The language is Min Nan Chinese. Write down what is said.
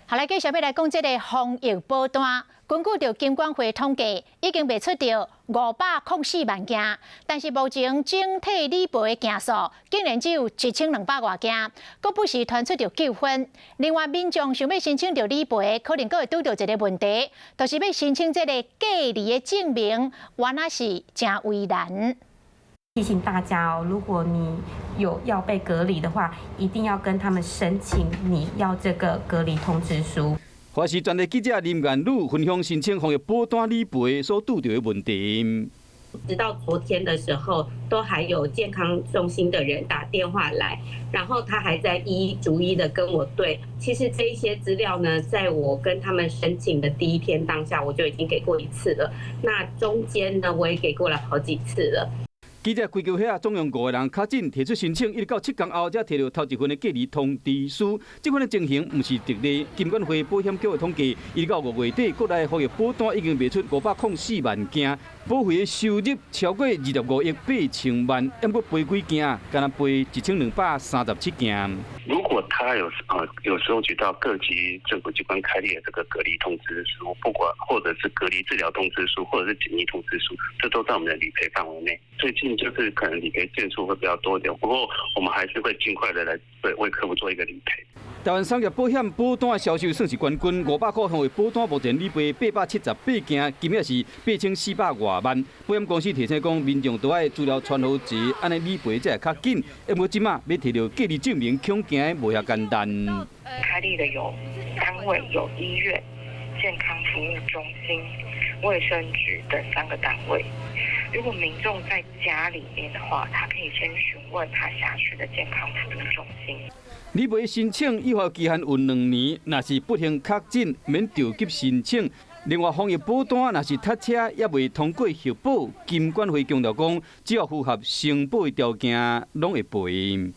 好來，繼續欲來講這个防疫保單。根據著金管會統計，已經賣出著504萬件，但是目前整體理賠的件數竟然只有1200外件，閣不時傳出著糾紛。另外，民眾想欲申請著理賠，可能閣會拄著一个問題，就是欲申請這个隔離的證明，原來是誠為難。提醒大家哦，如果你有要被隔離的話，一定要跟他們申請你要這個隔離通知書。華視專題記者林元女分享申請防疫保單理賠所拄著的問題。直到昨天的時候，都還有健康中心的人打電話來，然後他還在一一逐一的跟我對。其實這一些資料呢，在我跟他們申請的第一天當下，我就已經給過一次了。那中間呢，我也給過了好幾次了。記者歸橋遐總共五個人確診提出申請，一直到7天後才提著頭一份的隔離通知書。這款的情形毋是特例。金管會保險局的統計，一直到5月底，國內防疫保單已經賣出504萬件，保費的收入超過25億8千萬。毋過賠幾件，干焦賠1237件。如果他有收集到各級政府機關開立的這個隔離通知書，不管或者是隔離治療通知書，或者是檢疫通知書，這都在我們的理賠範圍內。最近就是可能理賠件數會比較多一點，不過我們還是會盡快的來為客戶做一個理賠。台灣產業保險保單的銷售算是冠軍，500塊防疫保單目前理賠878件，金額是8400外萬。保險公司提醒講，民眾都愛資料傳好齊，按呢理賠才會較緊。毋過這馬欲提著隔離證明，恐驚無遐簡單。開立的有單位有醫院、健康服務中心、衛生局等三個單位。如果民眾在家裡面的話，他可以先詢問他轄區的健康服務中心。理賠申請有效期限有2年，若是不幸確診，免著急申請。另外，防疫保單若是塞車猶未通過核保，金管會強調講，只要符合申報的條件，攏會賠。